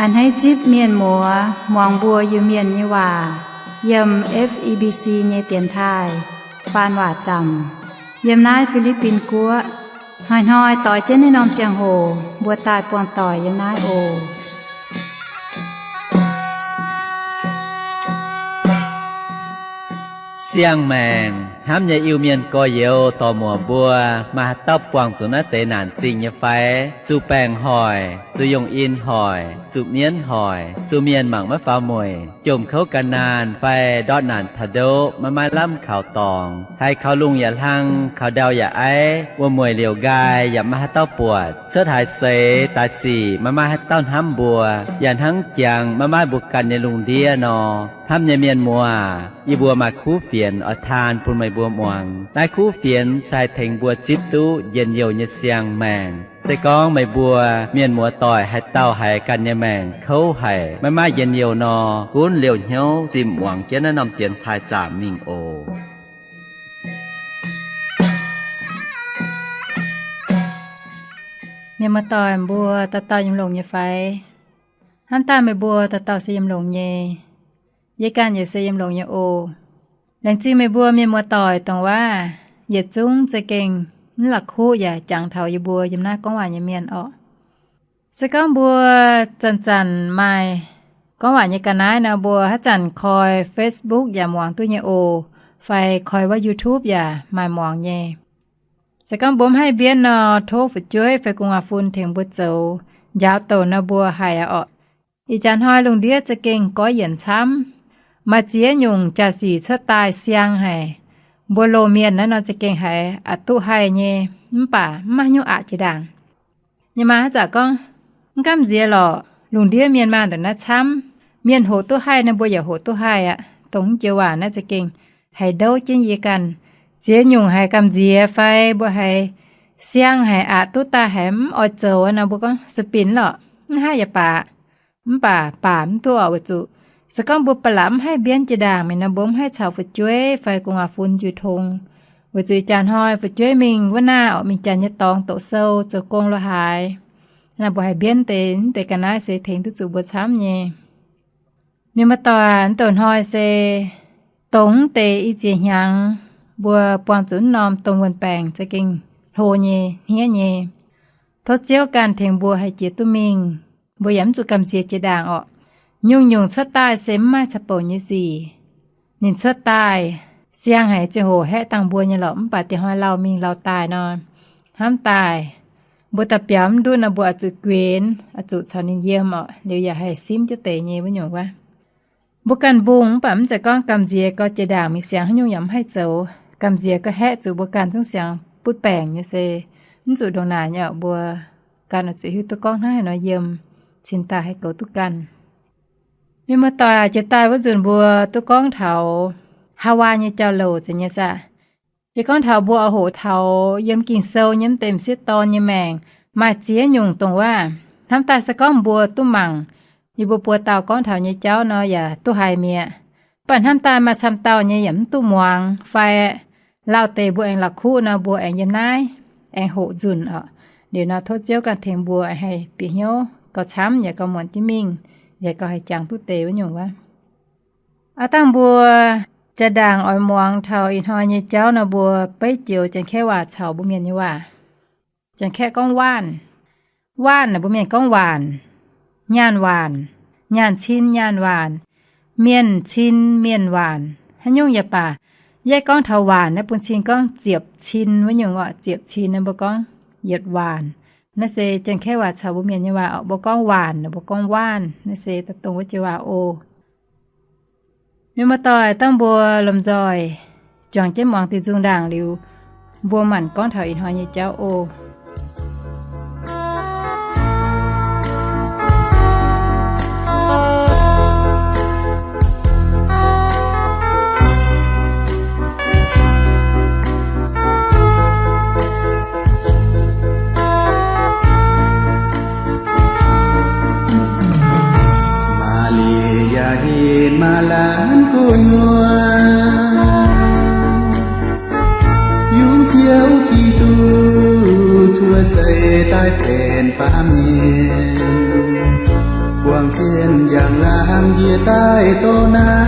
A'hneiv zipv mienh muoz muangx mbuo Iu-Mienh nyei waac yiem F E B C nyei dienx taaih faan waac zaamc yiem naaiv Fi^li^bin Guoqv. Hnoi-hnoi doix jienv naaiv norm ziangh hoc mbuo daaih buangh doic yiem naaiv oc. Siang-maengc hnamv nyei Iu-Mienh gorx-youz dorc-muoc mbuo, maaih haaix dauh buangh zuqc naaiv deix naanc zingh nyei fai? Zuqc baengc hoic, zuqc yongh in hoic, zuqc mienv hoic, zuqc mienh mangc maiv faaux mueic, jomc kouv gan naanh fai ndortv naanc taux ndoqv maiv maaih lamh kaux dorngx, haiz kaux lungh yaac hlang, kaux ndau yaac aiv, wuom-mueic liouc nqaai yaac maiv maaih haaix dauh buatc, cuotv haaix seix daaih sic maiv maaih haaix dauh hnamv mbuo, yaac hnangv jangx maiv maaih mbuo ganh nyei lungh ndiev nor. Hnamv nyei mienh muoz, yie mbuo maaih kuv fienx oix taan bun meih mbuo muangx. Naaiv kuv fienx se haih tengx mbuo zipv duqv njien-youh nyei siang-maengc. Se gorngv meih mbuo mienh muoz-doic haaix dauh haiz ganh nyei maengc kouv haic, maiv maaih njien-youh nor, gunv liouh hnyouv zimh muangx jienv naaiv norm dienx taaih zaamc mingh oc. Mienh muoz-doic mbuo, dauh dauh yiem longx nyei fai? Hnamv daaih meih mbuo dauh dauh se yiem longx nyei. Yie ganh yaac se yiem longx nyei oc. Laengz zingh meih mbuo mienh muoz-doic dongh waac yietc zungv za'gengh mv la'kuqv yaac jangx taux yie mbuo yiem naaiv gorngv waac nyei mienh orqc. Se gorngv mbuo zanc-zanc maaih gorngv waac nyei ga'naaiv nor, mbuo haaix zanc koi Facebook yaac muangx duqv nyei oc, fai koi wuov YouTube yaac maaih muangx nyei. Se gorngv mbuo mv haih mbienv nor, tov fu'jueiv fai gu'nguaaz-fun tengx mbuo zoux njaaux douc nor, mbuo haiz aqv orqc. Ih jaax hnoi lungh ndiev za'gengh goiv yienc camv. Maaih ziex nyungc jaa-sic cuotv daaih siang haic. Mbuo loz-mienh naaiv nor za'gengh haiz aqc duqv haih nyei, mv baac mv maaih haaix nyungc aqc jiex ndaangc. Nyei maa haaix zanc gorngv, mv gamh nziex lorqc, lungh ndiev mienh maanh ndongc naaiv camv. Mienh hoqc duqv haih nor, mbuo yaac hoqc duqv haih aqv. Dongh mv joux waac naaiv za'gengh haiz ndouv jienv yie ganh. Ziex nyungc haiz gamh nziex fai mbuo haiz siang haic, aqc duqv daaih haiz mv oix zoux nor, mbuo gorngv sueih binc lorqc, mv haih yaac baac. Mv baac baac mv duqv orqc, weic zuqc se gorngv mbuo ba'laqc mv haih mbienv jiex ndaangc mingh nor, mbuo mv haih caux fu'jueiv fai gu'nguaaz-fun njiec tong. Weic zuqc ih jaax hnoi fu'jueiv mingh wuov naah orqc, mingh janx nyei dorngx doqc sou zoux gong lo haaix. Naaiv mbuo haih mbienv deix, mv deix ga'naaiv se tengx duqv zuqc mbuo camv nyei. Mienh muoz-doic, mv douc hnoi se dongh mv deix i ziex hnyangx mbuo buangh zuqc mv norm domh wuonh baengc za'gengh hlo nyei, hniev nyei. Tov Ziouv ganh tengx mbuo haih jiex duqv mingh. Mbuo yaac mv zuqc gamh nziex jiex ndaangc orqc. Nyungc-nyungc cuotv daaih se mv maaih caqv-bouc nyei sic. Ninh cuotv daaih siang haic ziangh hoc haeqv dangh mbuo nyei lorqc, mv baac diex hnoi lauh mingh lauh daaih nor, hnamv daaih mbuo daaih biaux mv ndutv nor, mbuo oix zuqc guenx, oix zuqc caux ninh yiem orqc, liuz yaac haih simv jienv deix nyei wuov nyungc wuov. Mbuo ganh mbungh mv baac mv zeiz gorngv gamh nziex gau jiex ndaangc mingh siangx haaix nyungc yaac mv haih zoux. Gamh nziex gau haeqv zuqc mbuo ganh zungv siangx butv baengc nyei se mv zuqc ndongc naaic nyei orqc. Mbuo ganh oix zuqc hiuv duqv gorngv hnangv haaix nor yiem, cingx daaih haih goux duqv ganh. Mienh muoz-doic, jiex daaih wuov nzunc mbuo duqv gorngv taux Haawaa nyei jauv-louc zeiz nyei saah. Yie gorngv taux mbuo oix hoqc taux yiem Ging-Sou nyei mv deix m'sieqv dorn nyei maengc maaih ziex nyungc dongh wuov. Hnamv daaih se gorngv mbuo duqv mangc yie mbuo buo dauh gorngv taux nyei jauv nor yaac duqv haiz mi'aqv. Mv baac hnamv daaih maaih camv dauh nyei yaac mv duqv muangx fai lauh deix mbuo aengx la'kuqv nor, mbuo aengx yiem naaiv aengx hoqc nzunc orqc. Liuz nor tov Ziouv ganh tengx mbuo haih bieqc hnyouv gauh camv yaac gauh muonc jienv mingh, yaac gauh haih jangx duqv deix wuov nyungc wuov. Aav dangh mbuo jaa-ndaangc oix muangx taux ih hnoi nyei jauv nor, mbuo beiv joux Janx-Kaeqv waac caux mbuo Mienh nyei waac. Janx-Kaeqv gorngv waanv. Waanv naaic mbuo Mienh gorngv waanc, nyaanh waanc, nyaanh cin nyaanh waanc, mienh cin mienh waanc, haaix nyungc yaac baac. Yie gorngv taux waanc naaiv bun cing gorngv ziepc cin wuov nyungc orqc. Ziepc cin naaiv mbuo gorngv yietc waanc. Naaiv se Janx-Kaeqv waac caux mbuo Mienh nyei waac orqc, mbuo gorngv waanc, mbuo gorngv waanv. Naaiv se daaih dongh wuov joux waac oc. Mienh muoz-doic, dangh mbuo lomh nzoih juangc jienv muangx diuh nzung ndaangc liuz, mbuo maanc gorngv taux ih hnoi nyei jauv oc. Maaih lieqc yaac hinc maaih laanh gu'nyuoz, yungz Ziouv Giduc cuotv seix daaih benx baamh mienh. Buangh jienv njang-laangc yie daaih doqc naaiv,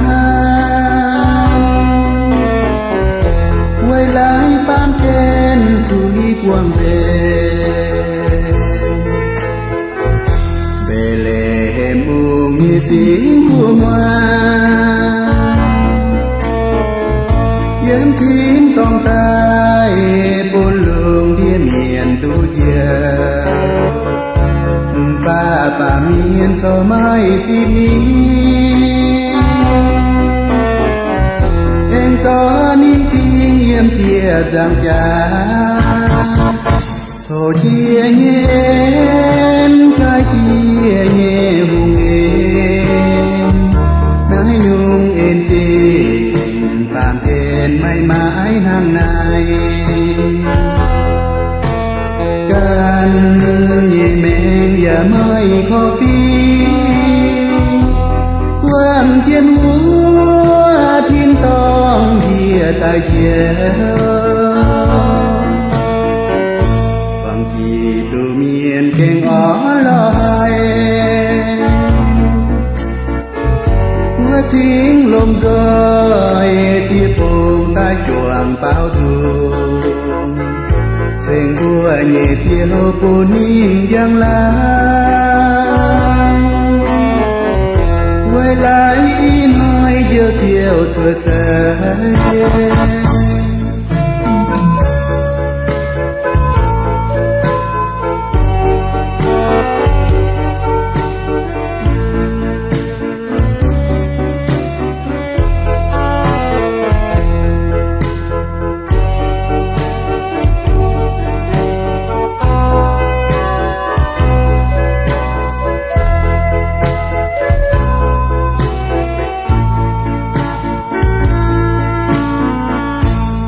weic laaix baamh gen zuqc i buangh nzengc. Mbetc^le^hem Mungv nyei singx gu'nguaaz, yiem tin-dorngh daaih bun lungh ndiev mienh duqv njoux. Mv baac baamh mienh corc maiv zipv ninh, aengx zorqv ninh dingh yiem ziepc nzaangc jaax, tov jiex nyei en, jaaix jiex nyei hungh en. Naaiv nyungc en-zingh baamh gen maiv maaih hnangv naaiv. Ganh nyei maengc yaac maiv korv-fiqv, guangc jienv wuov tin-dorngh ndiev daaih njoux. Buangh Giduc mienh gengh orv lorh haic, mbuo cingx lomh nzoih ziex bungx daaih juangc baaux nzung, ceng mbuo nyei Ziouv bun ninh njang-laangc. Weic laaix ih hnoi Njoux Ziouv cuotv seix.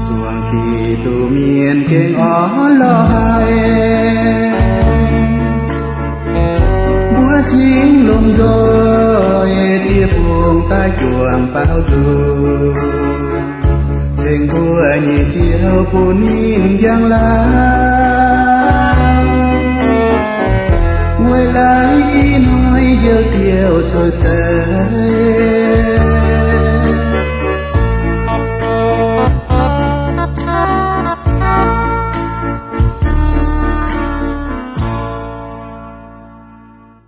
Zuangx Giduc mienh gengh orn lorh haic. Mbuo cingx lomh nzoih ziex bungx daaih juangc baaux nzung, ceng mbuo nyei Ziouv bun ninh njang-laangc. Weic laaix ih hnoi Njoux Ziouv cuotv seix.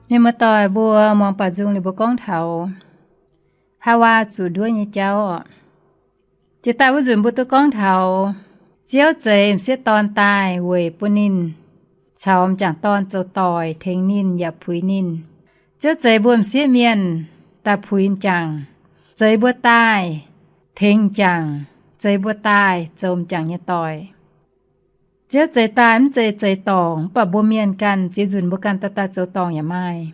Mienh muoz-doic mbuo muangx baaux nzung liuz mbuo gorngv taux Haawaa zuqc nduov nyei jauv oc. Jiex daaih wuov nzunc mbuo duqv gorngv taux Ziouv zeix m'sieqv dorn daaih weic bun ninh caux m'jangc dorn zoux doic tengx ninh yaac puix ninh. Ziouv zeix mbuo m'sieqv mienh daaih puix m'jangc, zeix mbuo daaih tengx m'jangc, zeix mbuo daaih zoux m'jangc nyei doic. Ziouv zeix daaih mv zeiz zeix dorngc, mv baac mbuo mienh ganh ziex nzunc mbuo ganh dorh daaih zoux dorngc yaac maaih.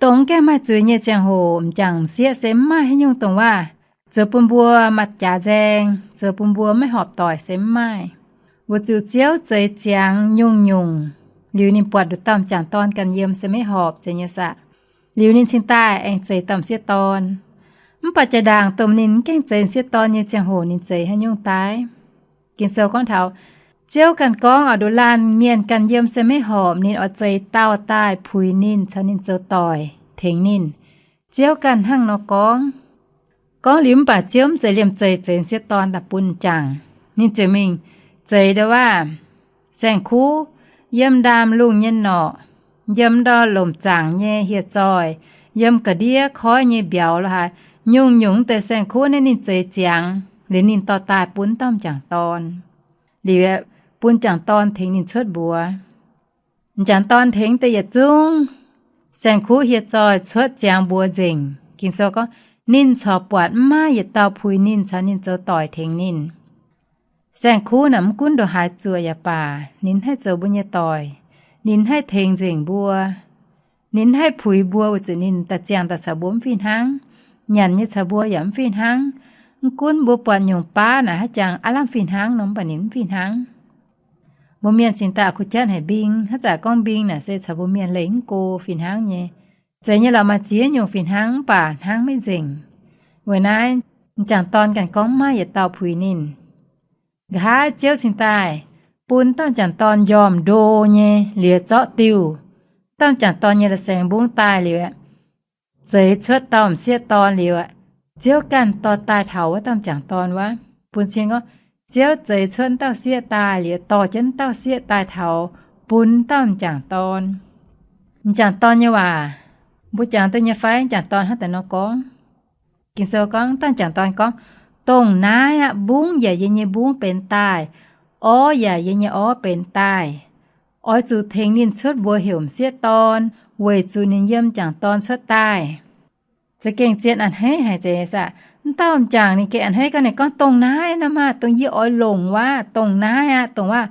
Dongh mv gaengh maaih zuiz nyei ziangh hoc, m'jangc m'sieqv se mv maaih haaix nyungc dongh waac zoux bun mbuo maaih jaax nzaeng, zoux bun mbuo maiv horpc doic se mv maaih. Weic zuqc Ziouv zeix ziangx nyungc-nyungc, liuz ninh buatc nduqc dauh m'jangc dorn ganh yiem se maiv horpc zeiz nyei saah. Liuz ninh cingx daaih aengx zeix dauh m'sieqv dorn. Mv baac jaa-ndaangc dongh ninh mv gaengh zeix m'sieqv dorn nyei ziangh hoc ninh zeix haaix nyungc daaih? Ging-Sou gorngv taux Ziouv ganh gorngv oix nduqc laanh mienh ganh yiem se maiv horpc, ninh oix zeix dauh daaih puix ninh, caux ninh zoux doic tengx ninh. Ziouv ganh hnangv nor gorngv. Gorngv liuz mv baac Ziouv mv zeiz liemh zeih zeix m'sieqv dorn daaih bun m'jangc. Ninh ziouc mingh zeix ndau waac saeng-kuv, yiem ndaamv-lungh nyei norqc, yiem ndau lomc zaangc nyei hieh zoih, yiem ga'ndiev koiv nyei mbiauz lorqc haaix, nyungc-nyungc deix saeng-kuv naaiv ninh zeix ziangx liuz ninh dorh daaih bun m'jangc dorn. Liuz bun m'jangc dorn tengx ninh cuotv mbuox. M'jangc dorn tengx deix yietc zungv saeng-kuv hieh zoih cuotv ziangx mbuox nzengc. Ging-Sou gorngv, ninh corc buatc mv maaih yietc dauh puix ninh caux ninh zoux doic tengx ninh. Saeng-kuv naaic mv gunv ndongc haaix zuoqc yaac baac, ninh haih zoux mbuo nyei doic, ninh haih tengx nzengc mbuo. Ninh haih puix mbuo weic zuqc ninh daaih ziangh daaih caux mbuo mv fih hnangv, nyanc nyei caux mbuo yaac mv fih hnangv. Mv gunv mbuo buatc nyungc baav naaic haaix jangx aav lamh fih hnangv nor, mv baac ninh mv fih hnangv. Mbuo mienh cingx daaih kuh jatv haic mbing, haaix zanc gorngv mbing naaic se caux mbuo mienh leih mv go fih hnangv nyei. Zeiz nyei lorqc, maaih ziex nyungc fih hnangv, mv baac hnangv maiv nzengc. Weic naaiv m'jangc dorn ganh gorngv mv maaih yietc dauh puix ninh. Nqa'haav Ziouv cingx daaih bun dauh m'jangc dorn njormh ndo nyei liuz zorqv diuh dauh m'jangc dorn nyei la'saengx mbungv daaih liuz, zeix cuotv dauh m'sieqv dorn liuz, Ziouv ganh dorh daaih taux wuov dauh m'jangc dorn wuov. Bun cing gorngv, Ziouv zeix cuotv dauh sieqv daaih liuz, dorh jienv dauh sieqv daaih taux bun dauh m'jangc dorn. M'jangc dorn nyei waac, mbuo jangx duqv nyei fai? M'jangc dorn hnangv daaih nor gorngv. Ging-Sou gorngv, dauh m'jangc dorn gorngv, Dongh naaiv aqv, mbungv yaac yie nyei mbungv benx daaih, orv yaac yie nyei orv benx daaih. Oix zuqc tengx ninh cuotv mbuox heuc m'sieqv dorn, weic zuqc ninh yiem m'jangc dorn cuotv daaih. Za'gengh zien a'hneiv haic zeiz saah? M'dauh m'jangc ninh gengh a'hneiv gorngv, ninh gorngv, Dongh naaiv nor maah, dongh yie oix longc waac, dongh naaiv aqv, dongh waac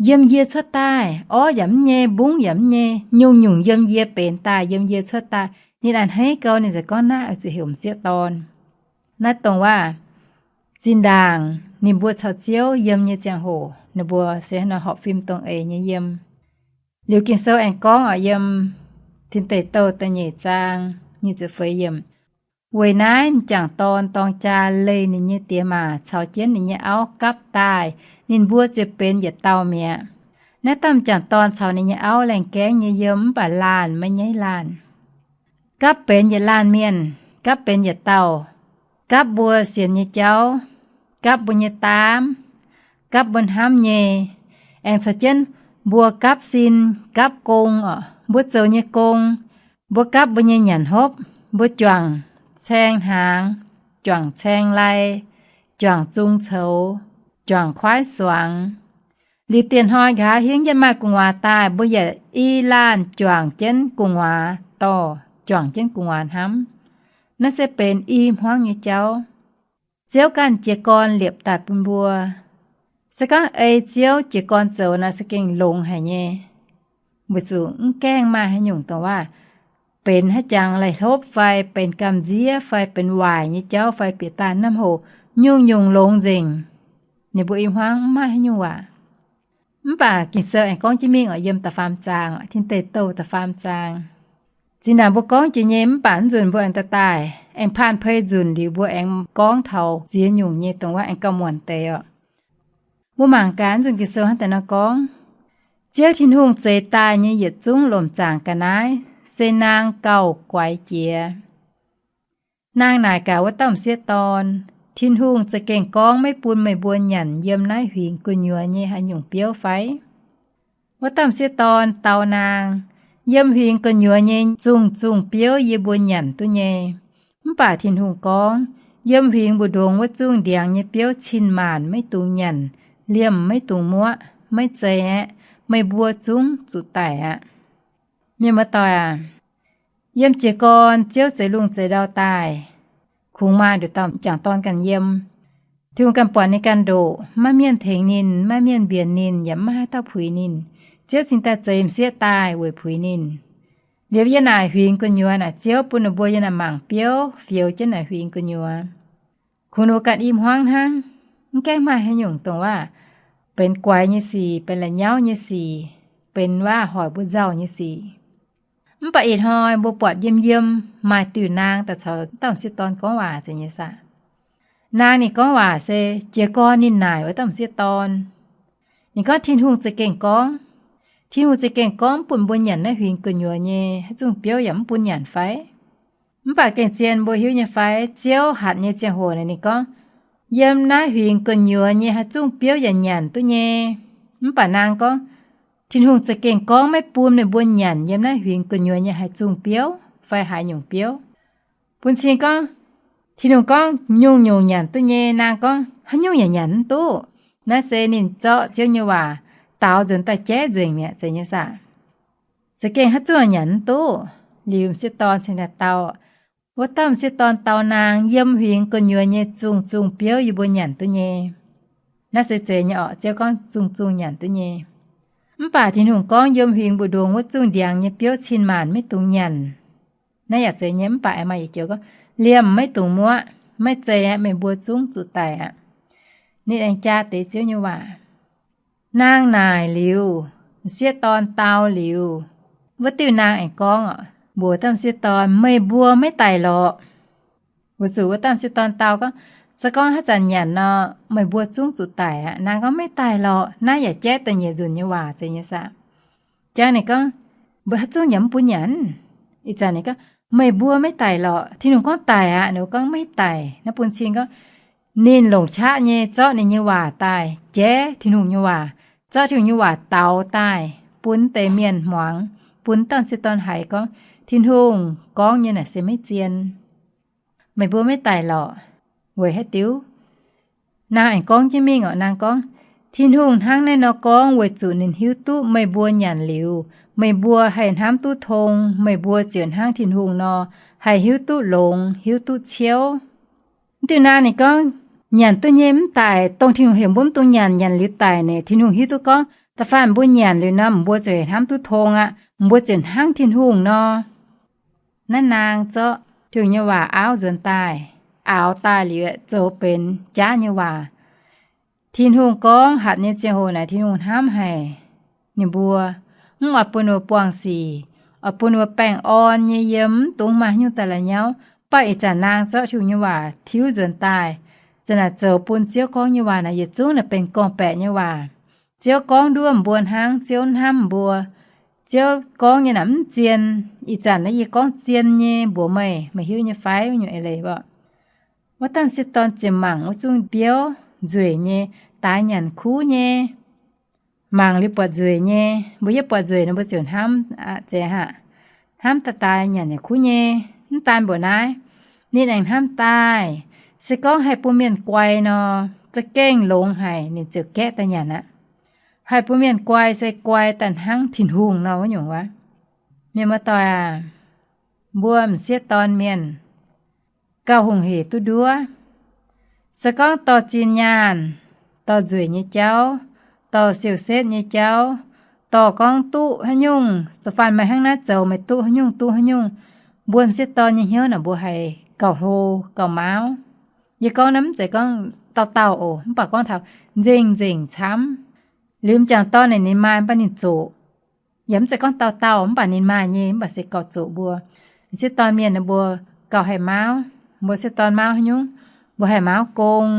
yiem yie cuotv daaih, orv yaac mv nyei, mbungv yaac mv nyei, nyungc-nyungc yiem yie benx daaih, yiem yie cuotv daaih. Ninh a'hneiv gau, ninh ziouc gorngv naaiv oix zuqc heuc m'sieqv dorn. Naaiv dongh waac zinh ndaangc ninh mbuo caux Ziouv yiem nyei ziangh hoc, ninh mbuo se hnangv nor horpc fim dongh eix nyei yiem. Liuz Ging-Sou aengx gorngv oc, yiem Tin Deic Douh da'nyeic zaang nyic ziepc feix yiemc, Weic naaiv m'jangc dorn dorng jaa leih ninh nyei diex maac caux jienv ninh nyei auv gapv daaih, ninh mbuo ziouc benx yietc dauh mi'aqv. Naaiv dauh m'jangc dorn caux ninh nyei auv laengh gaengv nyei yiem mv baac laanh maiv nyaiv laanh. Gapv benx yietc laanh mienh, gapv benx yietc dauh, gapv mbuo sienx nyei jauv, gapv mbuo nyei daamv, gapv mbuo hnamv nyei, aengx caux jienv mbuo gapv sin, gapv gong oc, mbuo zoux nyei gong, mbuo gapv mbuo nyei nyanc hopv, mbuo juangc caeng hnaangx, juangc caeng lai, juangc zung coux, juangc kuaaiv suangx. Liuz dieh hnoi nqa'haav hingv yietv maaih gu'nguaaz daaih, mbuo yaac i laanh juangc jienv gu'nguaaz dorh, juangc jienv gu'nguaaz hnamv. Naaiv se benx i hmuangv nyei jauv. Ziouv ganh jiez gorn liepc daaih bun mbuo. Se gorngv ei Ziouv jiez gorn zoux naaic se gengh longx haic nyei. Weic zuqc mv gaengh maaih haaix nyungc dongh waac benx haaix jangx laih hlopv fai benx gamh nziev fai benx waaic nyei jauv fai bieqc daaih naaiv hoc nyungc-nyungc longx nzengc. Ninh mbuo i hmuangv mv maaih haaix nyungc waac. Mv baac Ging-Sou aengx gorngv jienv mingh oc, yiem da'faam zaang, Tin Deic Douh da'faam zaang. Zinh ndaangc mbuo gorngv jiex nyei mv baac mv nzunc mbuo aengx daaih daaih aengx paan pei nzunc liuz mbuo aengx gorngv taux ziex nyungc nyei dongh waac aengx gauh muonc deix oc. Mbuo mangc gaax nzunc Ging-Sou hnangv daaih nor gorngv, Ziouv Tin-Hungh zeix daaih nyei yietc zungv lomc zaangc ga'naaiv se naang gauh guaix jiex. Naang naaic gaax wuov dauh m'sieqv dorn, Tin-Hungh za'gengh gorngv maiv bun meih mbuo nyanc yiem naaiv huingx gu'nyuoz nyei haaix nyungc biouv fai? Wuov dauh m'sieqv dorn dau naang, Yiem huingx gu'nyuoz nyei zungh zungh biouv yie mbuo nyanc duqv nyei. Mv baac Tin-Hungh gorngv, Yiem huingx mbu'ndongx wuov zungh ndiangx nyei biouv cin-maanc maiv dungx nyanc, liemh maiv dungx muoqv, maiv zei aeqv, meih mbuo zungv zuqc daic aqv. Mienh muoz-doic aac, yiem jiez gorn Ziouv zeix lungh zeix ndau daaih, kungx maaih nduqc dauh m'jangc dorn ganh yiem. Tin-Hungh ganh buatc ninh ganh ndoqc, maiv mienh tengx ninh, maiv mienh mbienx ninh, yaac maiv maaih haaix dauh puix ninh. Ziouv cingx daaih zeix m'sieqv daaih weic puix ninh. Liuz yiem naaic huingx gu'nyuoz naaic, Ziouv bun ninh mbuo yiem naaic mangc biouv fioux jienv naaic huingx gu'nyuoz. Kungx ninh mbuo ganh i hmuangv hnangv, mv gaengh maaih haaix nyungc dongh waac benx guaix nyei sic, benx la'nyauv nyei sic, benx waac hoic mbuo nzauh nyei sic. Mv baac ih hnoi mbuo buatc yiem yiem maaih diuh naang daaih caux dauh m'sieqv dorn gorngv waac zeiz nyei saah. Naang ninh gorngv waac se jiez gorn ninh naaic wuov dauh m'sieqv dorn. Ninh gorngv, Tin-Hungh za'gengh gorngv, Tin-Hungh za'gengh gorngv mv bun mbuo nyanc naaiv huingx gu'nyuoz nyei haaix zungh biouv yaac mv bun nyanc fai? Mv baac gengh zien mbuo hiuv nyei fai, Ziouv hatc nyei ziangh hoc naaic ninh gorngv, Yiem naaiv huingx gu'nyuoz nyei haaix zungh biouv yaac nyanc duqv nyei. Mv baac naang gorngv, Tin-Hungh za'gengh gorngv maiv bun meih mbuo nyanc yiem naaiv huingx gu'nyuoz nyei haaix zungh biouv fai haaix nyungc biouv. Bun cing gorngv, Tin-Hungh gorngv nyungc-nyungc nyanc duqv nyei, naang gorngv haaix nyungc yaac nyanc mv duqv. Naaiv se ninh zorqv Ziouv nyei waac daaux nzuonx daaih jaiv nzengc mi'aqv zeiz nyei saah. Za'gengh haaix zungh nyanc mv duqv. Liuz m'sieqv dorn cingx daaih dau, wuov dauh m'sieqv dorn dau naang, Yiem huingx gu'nyuoz nyei zungh zungh biouv yie mbuo nyanc duqv nyei. Naaiv se zeiz nyei orqc, Ziouv gorngv zungh zungh nyanc duqv nyei. Mv baac Tin-Hungh gorngv, Yiem huingx mbu'ndongx wuov zungh ndiangx nyei biouv cin-maanc maiv dungx nyanc. Naaiv yaac zeiz nyei, mv baac aengx maaih yietc joux gorngv, Liemh maiv dungx muoqv, maiv zei aeqv, meih mbuo zungv zuqc daic aqv. Ninh aengx jaa deix Ziouv nyei waac. Naang naaic liuz, m'sieqv dorn dau liuz, wuov diuh naang aengx gorngv oc, mbuox dauh m'sieqv dorn, Meih mbuo maiv daic lorqc. Weic zuqc wuov dauh m'sieqv dorn dau gorngv, Se gorngv haaix zanc nyanc nor, meih mbuo zungv zuqc daic aqv. Naang gorngv, Maiv daic lorqc. Naaiv yaac jaiv da'nyeic nzunc nyei waac zeiz nyei saah. Jangx ninh gorngv, Mbuo haaix zungv yaac mv bun nyanc. Ih zanc ninh gorngv, Meih mbuo maiv daic lorqc? Tin-Hungh gorngv, Daic aqv. Ninh mbuo gorngv, Maiv daic. Naaiv bun cing gorngv ninh longc qaqv nyei zorqv ninh nyei waac daaih, jaiv Tin-Hungh nyei waac, zorqv Tin-Hungh nyei waac daux daaih bun deix mienh hmuangx, bun dauh m'sieqv dorn haiz gorngv Tin-Hungh gorngv nyei naaic se maiv zien. Meih mbuo maiv daic lorqc? Weic haaix diuc? Naang aengx gorngv jienv mingh orqc. Naang gorngv, Tin-Hungh hnangv naaiv nor gorngv weic zuqc ninh hiuv duqv meih mbuo nyanc liuz, meih mbuo haih hnamv duqv tong, meih mbuo ziouc hnangv Tin-Hungh nor, haih hiuv duqv longx, hiuv duqv ciouv. Diuh naang ninh gorngv, nyanc duqv nyei mv daic, dongh Tin-Hungh heuc mbuo mv dungx nyanc, nyanc liuz daic naaic, Tin-Hungh hiuv duqv gorngv da'faanh mbuo nyanc liuz nor, mbuo ziouc hnamv duqv tong aqv, mbuo ziouc hnangv Tin-Hungh nor. Naaiv naang zorqv Tin-Hungh nyei waac auv nzuonx daaih, aaux daaih liuz zoux benx jaav nyei waac. Tin-Hungh gorngv hatc nyei ziangh hoc naaic, Tin-Hungh hnamv haic ninh mbuo, mv oix bun ninh mbuo buangh sic, oix bun ninh mbuo baengh orn nyei yiem, mv dungx maaih haaix nyungc daaih la'nyauv. Mv baac ih zanc naang zorqv Tin-Hungh nyei waac tiuv nzuonx daaih, zanc naaic zoux bun Ziouv gorngv nyei waac naaic yietc zungv naaic benx gorngv-baeqc nyei waac. Ziouv gorngv nduov mbuo hnangv, Ziouv hnamv mbuo. Ziouv gorngv nyei naaic mv zien. Ih zanc naaiv yie gorngv zien nyei mbuox meih, meih hiuv nyei fai? Wuov nyungc eix leiz orqc. Wuov dauh m'sieqv dorn ziouc mangc wuov zungv biouv nzueic nyei, daaix nyanc kuv nyei. Mangc liuz buatc nzueic nyei, mbuo yietv buatc nzueic nor mbuo ziouc hnamv, aa, zeiz aqv, hnamv daaih daaix nyanc yaac kuv nyei. Mv daan mbuoqc naaiv, ninh aengx hnamv daaih, se gorngv haih bun mienh guai nor, za'gengh longx haic, ninh ziouc gaeqv daaih nyanc aqv. Haih bun mienh guai se guai daaih hnangv Tin-Hungh nor wuov nyungc wuov. Mienh muoz-doic aac, mbuo m'sieqv dorn mienh gauh hungh hec duqv nduov. Se gorngv dorh zinh nyaanh, dorh nzueic nyei jauv, dorh siou-setv nyei jauv, dorh gorngv duqv haaix nyungc, da'faanh meih hnangv naaiv zoux meih duqv haaix nyungc duqv haaix nyungc, mbuo m'sieqv dorn nyei hnyouv naaic mbuo haiz gauh hlo gauh mauv. Yie gorngv naaiv mv zeiz gorngv dauh dauh oc, mv baac gorngv taux nzengc-nzengc camv. Liuz m'jangc dorn naaic ninh maaih mv baac ninh zoqc. Yaac mv zeiz gorngv dauh dauh, mv baac ninh maaih nyei, mv baac se gauh zoqc mbuo. M'sieqv dorn mienh mbuo gauh haih mauv. Mbuo m'sieqv dorn mauv haaix nyungc? Mbuo haih mauv gong,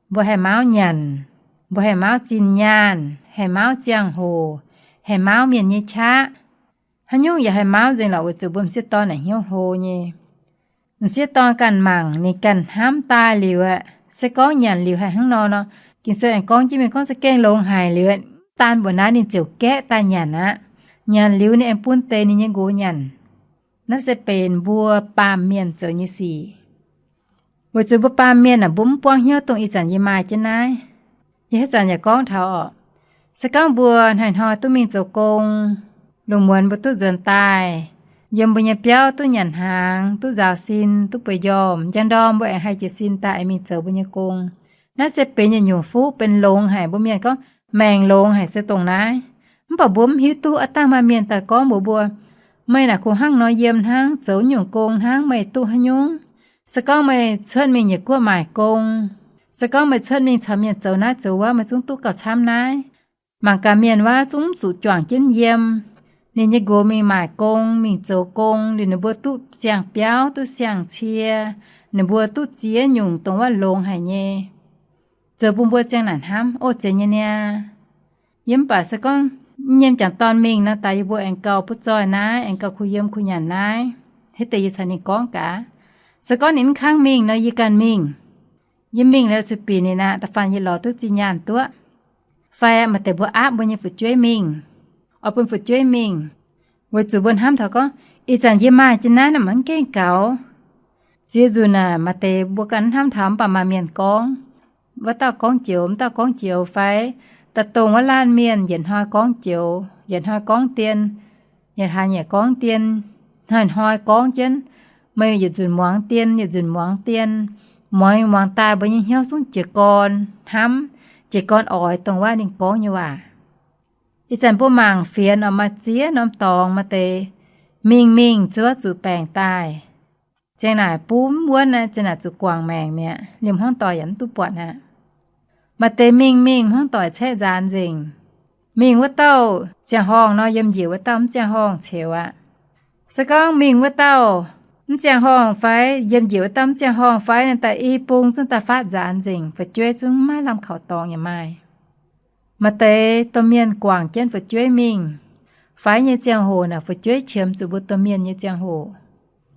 mbuo haih mauv nyanc, mbuo haih mauv zinh nyaanh, haih mauv ziangh hoc, haih mauv mienh nyei qaqv. Haaix nyungc yaac haih mauv nzengc lorqc, weic zuqc mbuo m'sieqv dorn naaic hnyouv hlo nyei. M'sieqv dorn ganh mangc, ninh ganh hnamv daaih liuz aeqv, se gorngv nyanc liuz haih hnangv nor nor, Ging-Sou aengx gorngv jienv mingh gorngv za'gengh longx haic liuz aeqv, mv daan mbuoqc naaiv ninh ziouc gaeqv daaih nyanc aqv. Nyanc liuz ninh aengx bun deix ninh nyei nqox nyanc. Naaiv se benx mbuo baamh mienh zoux nyei sic. Weic zuqc mbuo baamh mienh aeqv, mbuo mv buangv hnyouv dongh ih zanc yie maaih jienv naaiv. Yie haaix zanc yaac gorngv taux orqc, se gorngv mbuo hnoi-hnoi duqv mingh zoux gong, lungh muonz mbuo duqv nzuonx daaih, yiem mbuo nyei biauv duqv nyanc hnaangx, duqv nzaaux sin, duqv bueix njormh, njang ndorm mbuo aengx haih jiez sin daaih aengx mingh zoux mbuo nyei gong. Naaiv se benx yietc nyungc fuqv, benx longx haic. Mbuo mienh gorngv maengc longx haic se dongh naaiv. Mv baac mbuo mv hiuv duqv, aav dangh maaih mienh daaih gorngv mbuox mbuo, meih naaic kungx hnangv nor yiem hnangv, zoux nyungc gong hnangv, meih duqv haaix nyungc? Se gorngv meih cuotv mingh nyei guoqv maaic gong, se gorngv meih cuotv mingh caux mienh zoux naaiv zoux wuov, meih zungv duqv gauh camv naaiv. Mangc gaax mienh wuov zungv mv zuqc juangc jienv yiem. Ninh nyei nqox mingh maaic gong, mingh zoux gong, liuz ninh mbuo duqv siang-biauv, duqv siang-cie, ninh mbuo duqv ziex nyungc dongh wuov longx haic nyei. Zoux bun mbuo ziang naaic hnamv, o, zeiz nyei niaa. Yie mv baac se gorngv nyei m'jangc dorn mingh nor, daaih yie mbuo aengx gauh butv zoih naaiv, aengx gauh kuh yiem kuh nyanc naaiv. Hitv deix yie caux ninh gorngv gaax. Se gorngv ninh mv kangv mingh nor, yie ganh mingh. Yie mingh liuz zuqc bieqc ninh aqv, da'faanh yie lorz duqv zinh nyaanh duqv. Fai maaih deix mbuo aapv mbuo nyei fu'jueiv mingh, oix bun fu'jueiv mingh, weic zuqc mbuo hnamv taux gorngv, ih zanc yie maaih jienv naaiv nor maiv gengh gaux. Ziex nzunc aac, maaih deix mbuo ganh hnamv taux mv baac maaih mienh gorngv, wuov dauh gorngv joux, wuov dauh gorngv joux fai, daaih dongh wuov laanh mienh yietc hnoi gorngv joux, yietc hnoi gorngv dien, yietc hlaax nyieqc gorngv dien, hnoi-hnoi gorngv jienv. Meih yietc nzunc muangx dien, yietc nzunc muangx dien, muangx muangx daaih mbuo nyei hnyouv zungv jiez gorn hnamv, jiez gorn oix dongh wuov ninh gorngv nyei waac. Ih zanc mbuo mangc fienx oc, maaih ziex norm dorngx maaih deix mingh mingh zuov zuqc baengc daaih. Ziang naaic bun wuonv naaiv, ziang naaic zuqc guangc maengc mi'aqv, liemh hmuangv doic yaac mv duqv buatc aqv. Maaih deix mingh mingh hmuangv doic caeqv nzaanx nzengc. Mingh wuov dauh ziangh horngh nor, yiem njiec wuov dauh mv ziangh horngh ceux aqv. Se gorngv mingh wuov dauh mv ziangh horngh fai yiem njiec wuov dauh mv ziangh horngh fai, naaiv daaih i bung zungv daaih faatv nzaanx nzengc, fu'jueiv zungv maiv lamh kaux dorngx yaac maaih. Maaih deix domh mienh guangc jienv fu'jueiv mingh, faix nyei ziangh hoc naaic fu'jueiv qiemx zuqc mbuo domh mienh nyei ziangh hoc.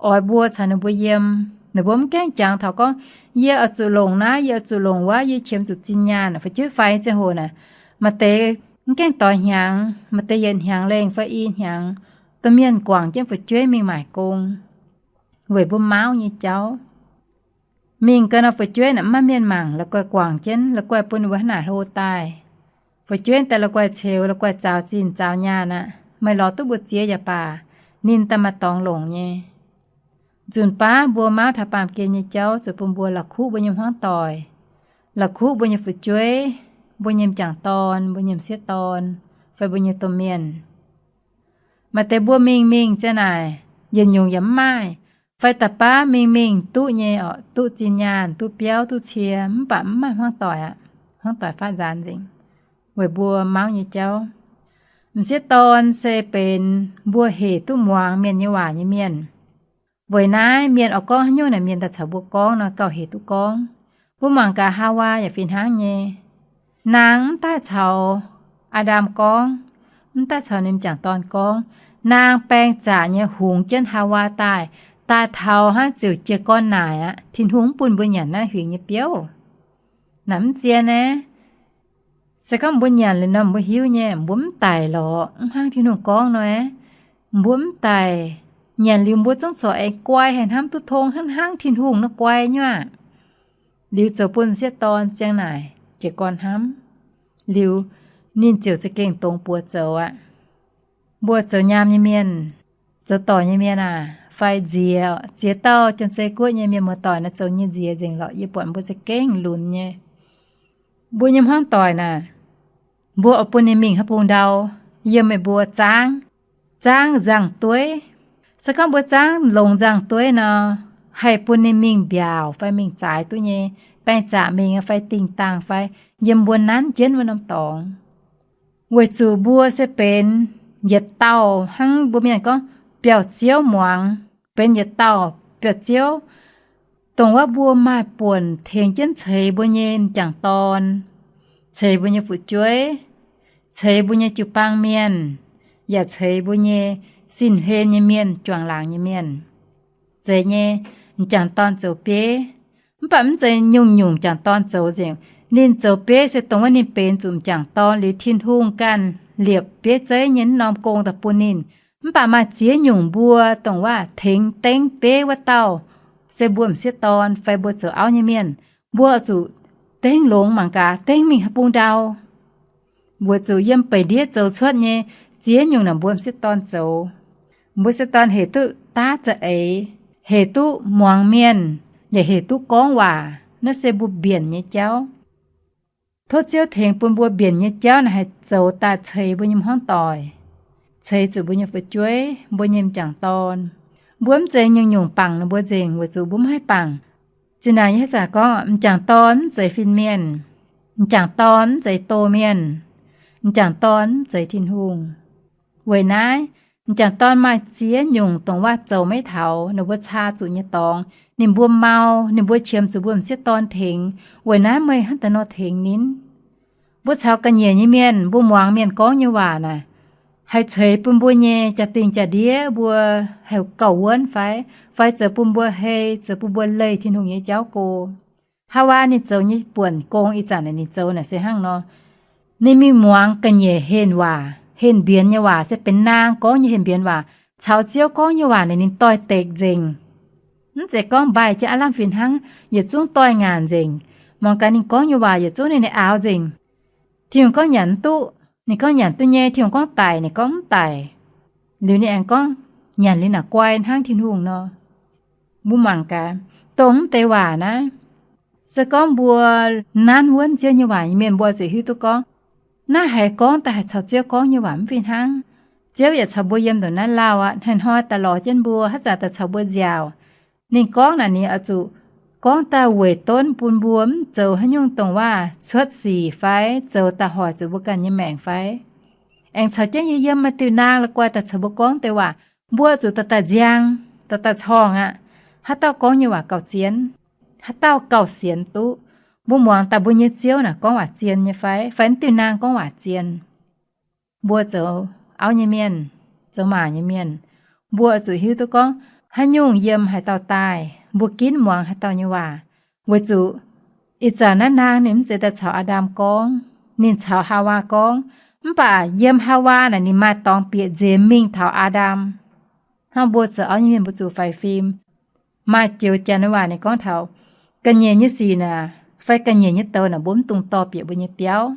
oix mbuo caux ninh mbuo yiem. Ninh mbuo mv gaengh jangx taux gorngv, yie oix zuqc longc naaiv, yie oix zuqc longc wuov, yie qiemx zuqc zinh nyaanh. Fu'jueiv faix ziangh hoc naaic, maaih deix mv gaengh doix hnyangx, maaih deix yietc hnyangx lengh fai i hnyangx, domh mienh guangc jienv fu'jueiv mingh maaic gong, weic mbuo mauv nyei jauv. Mingh gau nor fu'jueiv naaic mv maaih mienh mangc, la'guaih guangc jienv, la'guaih bun ninh mbuo hnangv naaic hlo daaih. Fu'jueiv daaih la'guaih ceux, la'guaih zaux zinh zaux nyaanh aqv. Meih lorz duqv mbu'ziex yaac baac, ninh daaih maaih dorngx longc nyei. Nzunc baav mbuo mauv taux baamh gen nyei jauv zuqc bun mbuo la'kuqv mbuo nyei hmuangv doic, la'kuqv mbuo nyei fu'jueiv, mbuo nyei m'jangc dorn, mbuo nyei m'sieqv dorn, fai mbuo nyei domh mienh. Maaih deix mbuo mingh mingh ziang naaic, yietc nyungc yaac mv maaih, fai da'baav mingh mingh duqv nyei oc, duqv zinh nyaanh, duqv biauv, duqv cie, mv baac mv maaih hmuangv doic aqv. Hmuangv doic faatv nzaanx nzengc weic mbuo mauv nyei jauv. M'sieqv dorn se benx mbuo hec duqv muangx mienh nyei waac nyei mienh. Weic naaiv mienh oix gorngv haaix nyungc naaic, mienh daaih caux mbuo gorngv nor gauh hec duqv gorngv. Mbuo mangc gaax Haawaa yaac fih hnangv nyei. Naang mv daaih caux Aa^ndam gorngv, mv daaih caux ninh m'jangc dorn gorngv. Naang baeng zaqc nyei hungx jienv Haawaa daaih, daaih taux hnangv ziouc jiez gorn naaic aqv. Tin-Hungh mv bun mbuo nyanc naaiv huingx nyei biouv. Naaic mv zien naaiv. Se gorngv mbuo nyanc liuz nor mbuo hiuv nyei, mbuo mv daic lorqc, mv hnangv Tin-Hungh gorngv nor. Mbuo mv daic, nyanc liuz mbuo zungv corc aengx guai haic hnamv, duqv tong hnangv, hnangv Tin-Hungh nor guai nyei aqv. Liuz zoux bun m'sieqv dorn ziang naaic jiez gorn hnamv. Liuz ninh ziouc za'gengh dongz buoz zoux aqv. Mbuo zoux nyaam nyei mienh, zoux doic nyei mienh aac, fai nziex, ziex dauh Janx-Zei Guoqv nyei mienh muoz-doic naaiv zoux nyei nziex nzengc lorqc, yie buatc mbuo za'gengh lunx nyei. Mbuo nyei hmuangv doic naaic, mbuo oix bun ninh mingh haaix bung ndau? Yiem meih mbuo zaangv, zaangv nzangc-dueiv. Se gorngv mbuo zaangv longx nzangc-dueiv nor, haih bun ninh mingh mbiaauc fai mingh zaaix duqv nyei, baeng zaqc mingh fai dingh dangh fai yiem mbuo nanv jienv wuov norm dorngx. Weic zuqc mbuo se benx yietc dauh hnangv mbuo mienh gorngv biauv-ziouv muangx, benx yietc dauh biauv-ziouv, dongh wuov mbuo maaih buonc tengx jienv ceix mbuo nyei m'jangc dorn, ceix mbuo nyei fu'jueiv, ceix mbuo nyei jiu-baang mienh, yaac ceix mbuo nyei sin-hlen nyei mienh, juangc laangc nyei mienh. Zeiz nyei, m'jangc dorn zoux bieiv. Mv baac mv zeiz nyungc-nyungc m'jangc dorn zoux nzengc. Ninh zoux bieiv se dongh wuov ninh benx zuqc m'jangc dorn liuz, Tin-Hungh ganh liepc bieiv zeiv nyei wuov norm gong daaih bun ninh. Mv baac maaih ziex nyungc mbuo dongh wuov tengx dengv bieiv wuov dauh se mbuo m'sieqv dorn fai mbuo zoux auv nyei mienh. Mbuo zuqc dengv longx mangc gaax, dengv mingh haaix bung ndau. Weic zuqc yiem beic ndiev zoux cuotv nyei ziex nyungc naaic mbuo m'sieqv dorn zoux. Mbuo m'sieqv dorn hec duqv daav za'eix, hec duqv muangx mienh, yaac hec duqv gorngv waac. Naaiv se mbuo mbienc nyei jauv. Tov Ziouv tengx bun mbuo mbienc nyei jauv naaic haih zoux daaih ceix mbuo nyei hmuangv doic, ceix zuqc mbuo nyei fu'jueiv, mbuo nyei m'jangc dorn. Mbuo mv zeiz nyungc-nyungc bangc ninh mbuo nzengc weic zuqc mbuo mv haih bangc. Zinh ndaangc yie haaix zanc gorngv, m'jangc dorn mv zeiz fin-mienh, m'jangc dorn mv zeiz doh mienh, m'jangc dorn mv zeiz Tin-Hungh. Weic naaiv, m'jangc dorn maaih ziex nyungc dongh waac zoux maiv taux ninh mbuo caa zuqc nyei dorngx, ninh mbuo mau, ninh mbuo qiemx zuqc mbuo m'sieqv dorn tengx. Weic naaiv meih hnangv da'nor tengx ninh. Mbuo caux ga'nyiec nyei mienh, mbuo muangx mienh gorngv nyei waac naaic, haih ceix bun mbuo nyei jaa-dingh jaa-ndiev mbuo haih gauh wuonv fai, fai zoux bun mbuo hei, zoux bun mbuo leih Tin-Hungh nyei jauv go. Haawaa ninh zoux nyei buonc gong ih zanc naaic ninh zoux naaic se hnangv nor. Ninh mingh muangx ga'nyiec henh waac, henh mbienx nyei waac, se benx naang gorngv nyei henh mbienx waac, caux Ziouv gorngv nyei waac naaic ninh doix-dekc nzengc. Mv zeiz gorngv mbaih jienv aav lamh fih hnangv, yietc zungv doix-ngaanc nzengc. Muangx gaax ninh gorngv nyei waac yietc zungv ninh aaux nzengc. Tin-Hungh gorngv nyanc mv duqv, ninh gorngv nyanc duqv nyei. Tin-Hungh gorngv daic, ninh gorngv mv daic. Liuz ninh aengx gorngv nyanc liuz naaic guai hnangv Tin-Hungh nor. Mbuo mangc gaax, dongh mv deix waac naaiv, se gorngv mbuo nanv wuonv Ziouv nyei waac nyei mienh, mbuo zuqc hiuv duqv gorngv, naaiv haiz gorngv daaih haih caux Ziouv gorngv nyei waac mv fih hnangv. Ziouv yaac caux mbuo yiem ndongc naaiv lauh aqv. Hnoi-hnoi daaih lorz jienv mbuo, haaix zanc daaih caux mbuo nziaauc. Ninh gorngv naaic ninh oix zuqc gorngv daaih weic donv bun mbuo mv zoux haaix nyungc dongh waac cuotv sic fai zoux daaih hoic zuqc mbuo ganh nyei maengc fai. Aengx caux jienv yie yiem maaih diuh naang la'guaih daaih caux mbuo gorngv deix waac, mbuo zuqc daaih daaih nziang, daaih daaih corngh aqv. Haaix dauh gorngv nyei waac gauh zien, haaix dauh gauh sienx duqv. Mbuo muangx daaih mbuo nyei Ziouv naaic gorngv waac zien nyei fai, fai diuh naang gorngv waac zien. Mbuo zoux auv nyei mienh, zoux maa nyei mienh, mbuo zuqc hiuv duqv gorngv, haaix nyungc yiem haaix dauh daaih, mbuo ginv muangx haaix dauh nyei waac. Weic zuqc ih zanc naaiv naang ninh mv zeiz daaih caux Aa^ndam gorngv, ninh caux Haawaa gorngv. Mv baac yiem Haawaa naaic ninh maaih dorngx bieqc nziex mingh taux Aa^ndam. Hnangv mbuo zoux auv nyei mienh mbuo zuqc faix fim. Maaih joux janx waac ninh gorngv taux ga'nyiec nyei sic naaic fai ga'nyiec nyei douz naaic mbuo mv dungx dorh bieqc mbuo nyei biauv.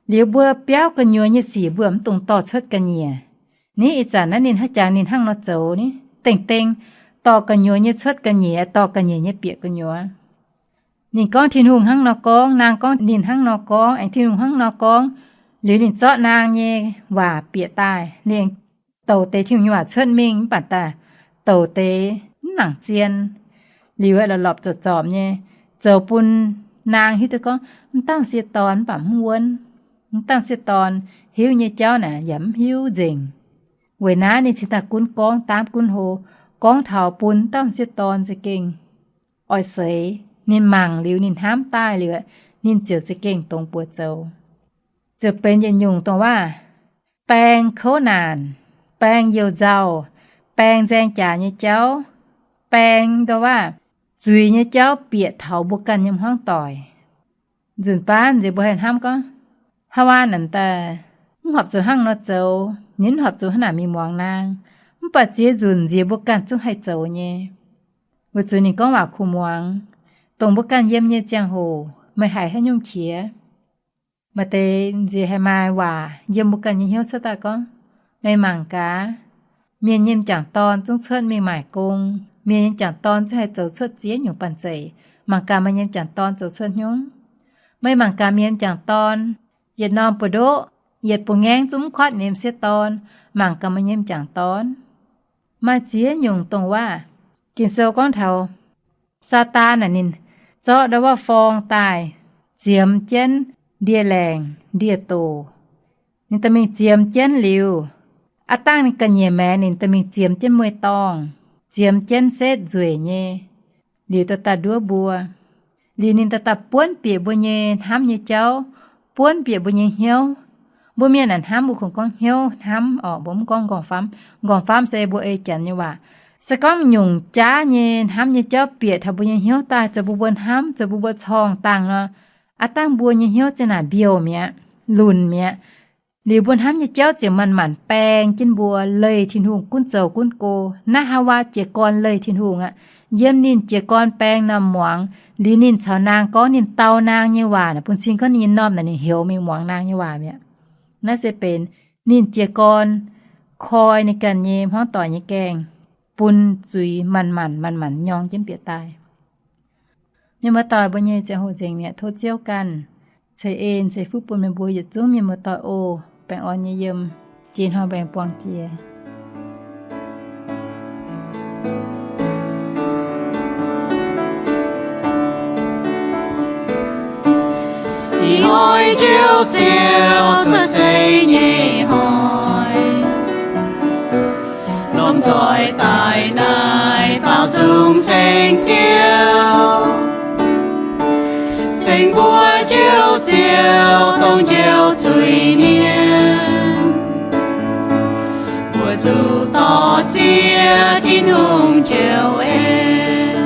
Liuz mbuo biauv gu'nyuoz nyei sic mbuo mv dungx dorh cuotv ga'nyiec. Ni ih zanc naaiv ninh haaix jangx ninh hnangv nor zoux ni, dengh dengh dorh gu'nyuoz nyei cuotv ga'nyiec, dorh ga'nyiec nyei bieqc gu'nyuoz. Ninh gorngv Tin-Hungh hnangv nor gorngv, naang gorngv ninh hnangv nor gorngv, aengx Tin-Hungh hnangv nor gorngv. Liuz ninh zorqv naang nyei waac bieqc daaih, liuz aengx douc deix Tin-Hungh nyei waac cuotv mingh mv baac daaih douc deix mv nangc zien. Liuz lorpc lorpc zorpc zorpc nyei, zoux bun naang hiuv duqv gorngv mv dangh m'sieqv dorn mv baac mv wuonv. Mv dangh m'sieqv dorn hiuv nyei jauv naaic yaac mv hiuv nzengc. Weic naaiv ninh cingx daaih gunv gorngv daamv gunv hlo, gorngv taux bun mv dangh m'sieqv dorn za'gengh oix seix. Ninh mangc liuz ninh hnamv daaih liuz, ninh ziouc za'gengh dongz buoz zoux. Ziouc benx yietc nyungc dongh waac baeng kouv naanc, baeng youh nzauh, baeng nzaeng jaax nyei jauv, baeng ndongc waac zuiz nyei jauv bieqc taux mbuo ganh nyei hmuangv doic. Nzunc baav nziex mbuo haih hnamv gorngv, Haawaa naaic daaih mv horpc zuqc hnangv nor zoux, ninh mv horpc zuqc hnangv naaic mingh muangx naang. Mv baac ziex nzunc nziex mbuo ganh zungv haih zoux nyei. Weic zuqc ninh gorngv waac kuh muangx, dongh mbuo ganh yiem nyei ziangh hoc meih haiz haaix nyungc qiex? Maaih deix nziex haih maaih waac yiem mbuo ganh nyei hnyouv cuotv daaih gorngv, meih mangc gaax, mienh nyei m'jangc dorn zungv cuotv mingh maaic gong. Mienh nyei m'jangc dorn zungv haih zoux cuotv ziex nyungc banh zeic. Mangc gaax meih nyei m'jangc dorn zoux cuotv hnyouv. Meih mangc gaax mienh m'jangc dorn yietc norm buoz-ndoqv, yietc buoz-ngaengv zungv mv kuatv ninh m'sieqv dorn. Mangc gaax meih nyei m'jangc dorn. Maaih ziex nyungc dongh waac. Ging-Sou gorngv taux Saadaan naaic ninh zorqv ndau wuov forng daaih ziemx jienv ndie-laengc ndie-doc. Ninh daaih mingh ziemx jienv liuz, aav dangh ninh ga'nyiec maengx ninh daaih mingh ziemx jienv mueiz-dorngh, ziemx jienv setv nzueic nyei, liuz daaih daaih nduov mbuo. Liuz ninh daaih daaih buonv bieqc mbuo nyei hnamv nyei jauv, buonv bieqc mbuo nyei hnyouv. Mbuo mienh naaic hnamv mbuo kungx gorngv hnyouv hnamv orqc, mbuo mv gorngv nqorngv-famv. Nqorngv-famv se mbuo ei Janx nyei waac. Se gorngv nyungc jaav nyei hnamv nyei jauv bieqc taux mbuo nyei hnyouv daaih, zoux bun mbuo hnamv, zoux bun mbuo corngh dangh nor, aav dangh mbuo nyei hnyouv zinh naaic mbiouh mi'aqv, lunc mi'aqv. Liuz mbuo hnamv nyei jauv ziouc manc-manc baeng jienv mbuo leih Tin-Hungh gunv zoux gunv go. Naaiv Haawaa jiez gorn leih Tin-Hungh aqv. Yiem ninh jiez gorn baeng norm muangx, liuz ninh caux naang gorngv, ninh dau naang nyei waac naaic bun cing gorngv ninh nyei m'normh naaic ninh heuc mingh muangx naang nyei waac mi'aqv. Naaiv se benx ninh jiez gorn koi ninh ganh nyei hmuangv doic nyei gaengh, bun zuiz manc-manc manc-manc nyorng jienv bieqc daaih. Mienh muoz-doic, mbuo nyei ziangh hoc nzengc mi'aqv. Tov Ziouv ganh ceix en ceix fuqv bun meih mbuo yietc zungv mienh muoz-doic oc. Baengh orn nyei yiem, jiex hnoi mbaengx buangh jiex. Ih hnoi Njoux Ziouv cuotv seix nyei hnoi, lomh nzoih daaih naaiv baaux nzung ceng Ziouv, ceng mbuo Njoux Ziouv dongh njoux zuiz mienh. Mbuo zuqc dorh ziex Tin-Hungh njoux en.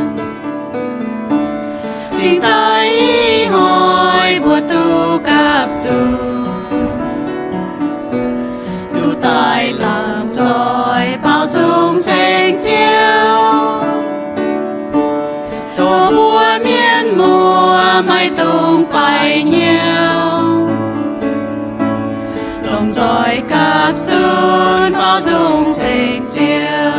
Cingx daaih ih hnoi mbuo duqv gapv zunc, duqv daaih lomh nzoih baaux nzung ceng Ziouv. Tov mbuo mienh muoz maiv dungx faix hnyouv, lomh nzoih gapv zunc baaux nzung ceng Ziouv.